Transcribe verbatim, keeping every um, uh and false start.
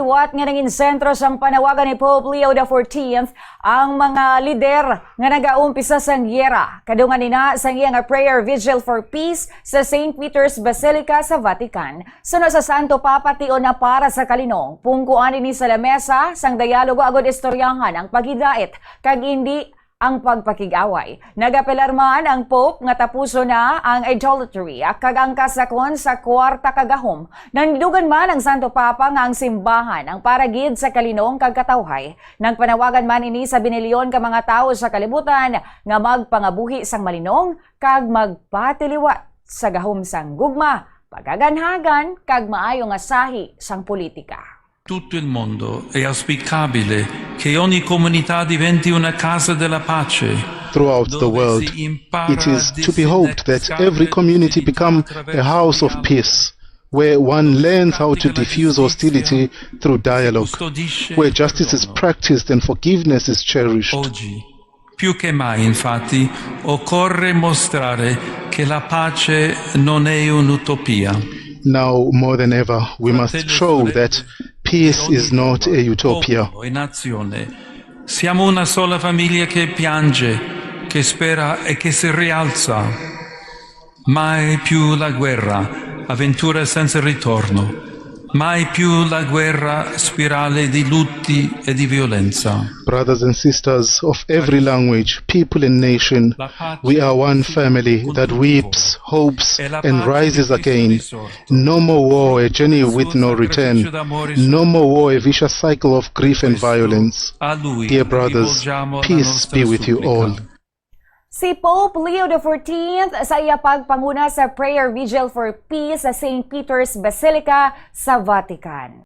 Buwat nga nangin sentro sang panawagan ni Pope Leo the fourteenth ang mga lider nga nagaumpisa sang giyera. Kadungan nina sang iya nga prayer vigil for peace sa Saint Peter's Basilica sa Vatican. Suno sa Santo Papa, tion na para sa kalinong. Pungkuan ini sa lamesa sang dialogo agod istoryahan ang paghidait kag indi ang pagpakig-away. Nagapelar man ang Pope nga tapuson na ang idolatry kag ang kasakon sa kwarta kag gahom. Nandugan man ang Santo Papa nga ang simbahan ang para gid sa kalinong kag katawhay. Nagpanawagan man ini sa binilyon ka mga tawo sa kalibutan nga magpangabuhi sang malinong kag magpatiliwat sa gahom sang gugma, pagaganhagan, kag maayo nga sahi sang politika. Tutto il mondo è auspicabile che ogni comunità diventi una casa della pace. Throughout the world, it is to be hoped that every community become a house of peace, where one learns how to diffuse hostility through dialogue, where justice is practiced and forgiveness is cherished. Oggi, più che mai, infatti, occorre mostrare che la pace non è un'utopia. Now more than ever, we must show that peace is not a utopia. Popolo e nazione. Siamo una sola famiglia che piange, che spera e che si rialza. Mai più la guerra, avventura senza ritorno. Mai più la guerra, spirale di lutti e di violenza. Brothers and sisters of every language, people and nation, we are one family that weeps, hopes, and rises again. No more war, a journey with no return. No more war, a vicious cycle of grief and violence. Dear brothers, peace be with you all. Si Pope Leo the fourteenth sa iya pagpanguna sa Prayer Vigil for Peace sa Saint Peter's Basilica sa Vatican.